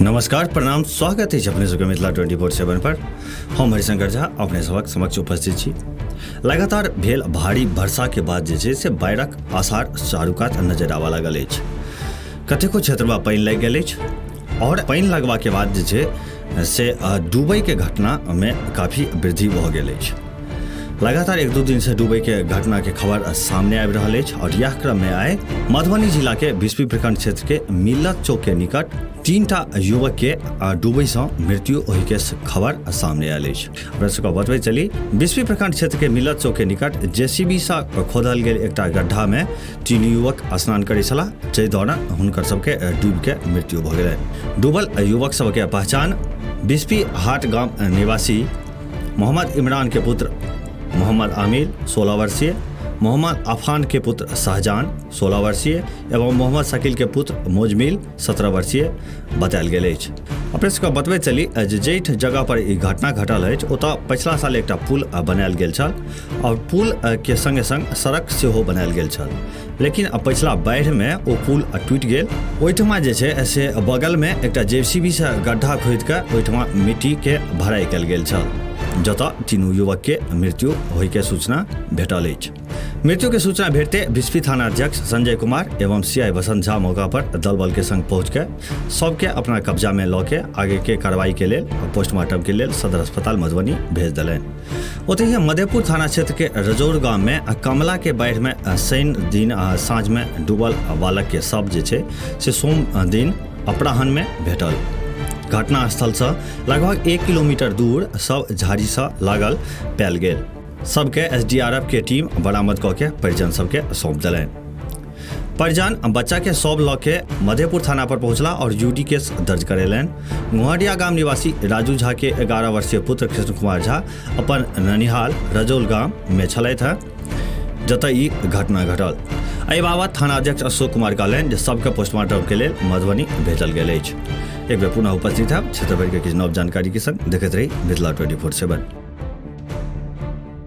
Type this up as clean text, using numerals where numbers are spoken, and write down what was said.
नमस्कार, प्रणाम, स्वागत अछि अपने सबके मिथिला 24/7 पर। हम हरिशंकर झा अपने सबक समक्ष उपस्थित छी। लगातार भेल भारी वर्षा के बाद जे छै से बाढ़िक आसार चारूकात नजर आबऽ लागल अछि। कतेको क्षेत्रमे पानि लागि गेल अछि आओर पानि लगबाके बाद जे छै से डूबैके घटनामे काफी वृद्धि भऽ गेल अछि। लगातार एक दू दिन से डूबे के घटना के खबर सामने आबि रहल अछि और यह क्रम में आए मधुबनी जिला के बिस्फी प्रखंड क्षेत्र के मिल्लत चौक के निकट 3टा युवक के डूबे से मृत्यु होय के खबर सामने आयल अछि। अपना सबके बतबै चली, बिस्फी प्रखंड क्षेत्र के मिल्लत चौक के निकट जेसीबी से खोदल गेल एकटा गड्ढा में 3 युवक स्नान करै छलाह, जाहि दौरान हुनकर सबके डूबि के मृत्यु भऽ गेलनि। डूबल युवक सबके पहचान बिस्फी हाट गाम निवासी मोहम्मद इमरान के पुत्र मोहम्मद आमिर 16 वर्षीय, मोहम्मद अफान के पुत्र शाहजान 16 वर्षीय एवं मोहम्मद शकील के पुत्र मोजमिल 17 वर्षीय बतायल गेल अछि। अपने सबके बतबैत चली जे जाहि जगह पर ई घटना घटल अछि ओतऽ पछिला साल एकटा पुल बनायल गेल छल और पुल के संगे संग सड़क सेहो बनायल गेल छल, लेकिन पछिला बाढ़िमे ओ पुल टूटि गेल। ओहिठमा जे छै से बगलमे एकटा जेसीबी से गड्ढा खोदि कऽ ओहिठमा मिट्टीके भराइ कयल गेल छल, जतऽ तीनू युवकके मृत्यु होइके सूचना भेटल अछि। मृत्यु के सूचना भेटते बिस्फी थाना अध्यक्ष संजय कुमार एवं सीआई बसंत झा मौका पर दल बल के संग पहुँच के सबके अपना कब्जा में लऽ के आगे के कार्रवाई के लेल पोस्टमार्टम के लेल सदर अस्पताल मधुबनी भेज देलनि। ओतहि मधेपुर थाना क्षेत्र के रजौर गाम में कमला के बाढ़ि में शनि दिन साँझ में डूबल बालक के शव जे छै से सोम दिन अपराह्न में भेटल। घटनास्थल से लगभग 1 किलोमीटर दूर शव झाड़ी से लागल पायल गेल। सबके एसडीआरएफ के टीम बरामद कऽ के परिजन सबके सौंप देलनि। परिजन बच्चा के शव लऽ के मधेपुर थाना पर पहुंचला और यूडी केस दर्ज करेलनि। गुहाडिया गाम निवासी राजू झा के 11 वर्षीय पुत्र कृष्ण कुमार झा अपन ननिहाल रजौल गाम में छलथि हँ, जतऽ ई घटना घटल। एहि बाबत थाना अध्यक्ष अशोक कुमार कहलनि जे सबके पोस्टमार्टम के लेल मधुबनी भेजल गेल अछि। एक बेर पुनः उपस्थित है क्षेत्र भरि के किछु नव जानकारी के संग। देखैत रही मिथिला 24/7।